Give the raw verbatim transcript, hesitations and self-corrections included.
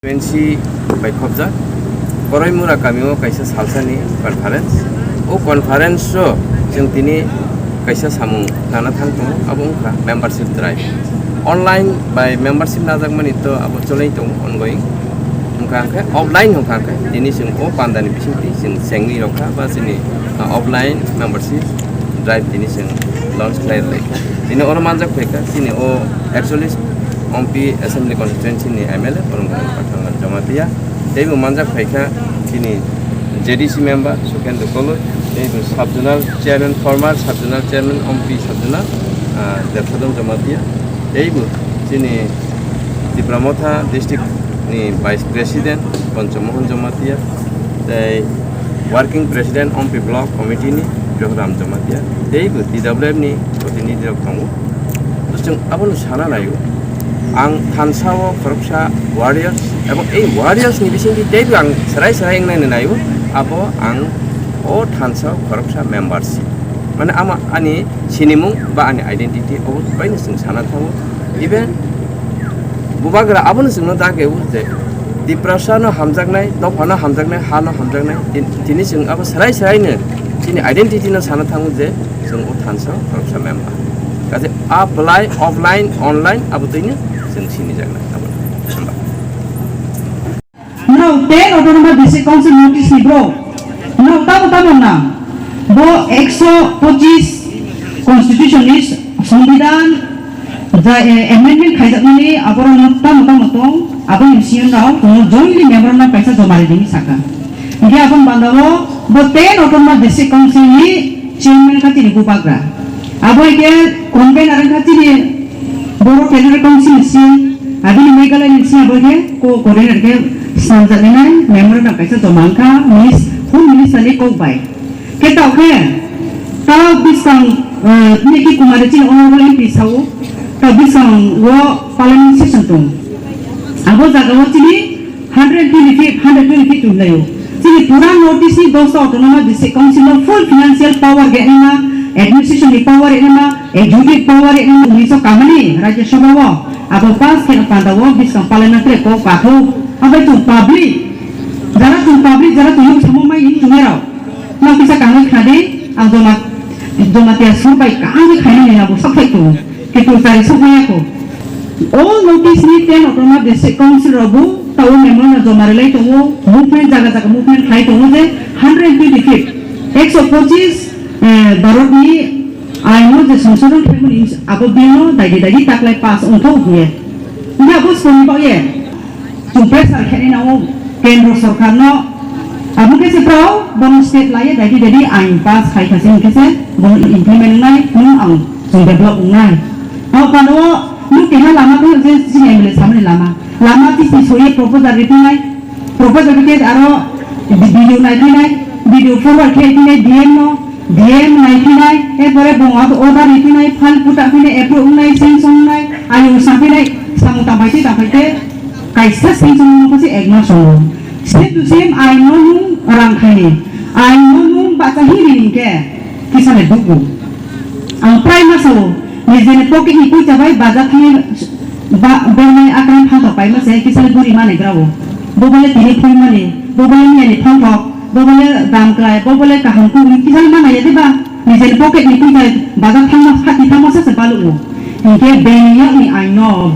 constituency bai khobjak Koroimura kamio kaisa salsani conference. O conference-o chwng tini kaisa samung nana thang tongo, abo wngkha membership drive. Online bai membership najakmani to abo cholai tongo, ongoing. Wngkha hwnkhe offline wngkha hwnkhe tini chwng o pandani bisingtwi chwng chengwi rokha ba chini, ah, offline membership drive tini chwng launch khlai rwlaikha. Tini oro manjak phaikha chini o ekchollish Ompi Assembly Constituency ni M L A Borong Borong Pathangwal Jamatia. Teibo manjak phaikha chini J D C member Sukendra Koloi, teibo sub zonal chairman, former sub zonal chairman Ompi sub zonal, ah, Dersadong Jamatia. Teibo chini Tipra Motha district ni vice president Poncho Mohan Jamatia, tei working president Ompi block committee ni Johoram Jamatia, teibo T W F ni protinidhi rok tongo. Chwng abono sana naio, ang thansa o khoroksa warriors, ebong ei warriors ni bisingtwi teibo ang serai serai wngnai naio, abo ang o thansa o khoroksa membership, mane ama ani sinimung ba ani identity obo baino chwng sana thango. Even Bubagra abono chwngno dage o je Tiprasa no hamjaknai, dopha no hamjaknai, ha no hamjaknai, tin-, tini chwng abo serai serai no chini identity no sana thango je chwng o thansa o khoroksa member. Kaje a belai offline, online abo twino chwng sinijaknai abo. Hamba. Norok ten Autonomous District Council notice ni bro. Norok tamo tamo na. Bo ekso pochis constitution ni songbidhan ja, eh, amendment khaijakmani aborok no tamo tamo tong. Aboni bisingo norok jointly memorandum kaisa joma ri di hinwi saka. Hingke aboni banda o bo ten Autonomous District Council ni chairman kha chini Bubagra. Abo hingke convener wngkha chini Borok Federal Council ni sing, abini Meghalaya ni sing abo khe co-coordinator khe snamjaknai memorandum kaisa joma wngkha minis-, Home Minister ni kok bai. Khe tao khe, tao bwskang, eh, Niki Kumar chini Honorable M P sao, tao bwskang o Parliament session tong. Abo jaga o chini Hundred twenty feet, hundred twenty feet tong laio. Chini pura North East ni dosta Autonomous District Council no full financial power ge nima, administration ni power ge nima, executive power ge nima, unniso kamani Rajya Sabha o abo pass khe panda o bwskang Parliament khe kok pathok. Abai chung public, jara chung public, jara chung yung samo mai yung chung erao. No kisa kangwi khadi, ang joma, joma tia sur bai kangwi khaini ni abo sok thai tung. Kitu tari sok maya ko. All notice ni ten Autonomous District Council rok bo tao memorandum joma rwlai tongo, movement jaga jaga movement khlai tongo je hundred twenty fifth, ekso pochis, eh, Bharat ni ain o je songsodhon khlaimani abo bill no daigi daigi taklai pass wngthok hiye. Hiya bo soni bo ye. Chung pressure khe nai nango kendro sorkar no. Abo khe se pro bono state lai dadi dadi ain pass khai kha se hingke se bono implement nai nung ang chung develop nai. Abo pano nung keha lama ko je chini M L A samani lama. Lama ti ti soye proposal ri nai. Proposal ke aro video nai nai, video forward khe nai D M no. D M nai phinai, erpore bung order ri phinai, file puta phinai, approve wngnai, sanction wngnai, ayung sa phinai, samung tangpai twi tangpai twi, kaisa sanction wngma khe se ek mas wngo. Same to same, aino nung rang khaini, aino nung bacha hini hini khe, kisa le dugu. Ang prai ma sao, nijeni pocket ni puisa bai baja thangwi ba-, bemai akran phantok paima se, kisa le guri mani brao. Bo bole tini phui mani, bo bole miyani phantok, bo bole dam klai, bo bole kaham kubui, kisa le mana ya diba? Nijeni pocket ni puisa bazar thangma, hati thangma se se balugo. Hingke beni yakni aino.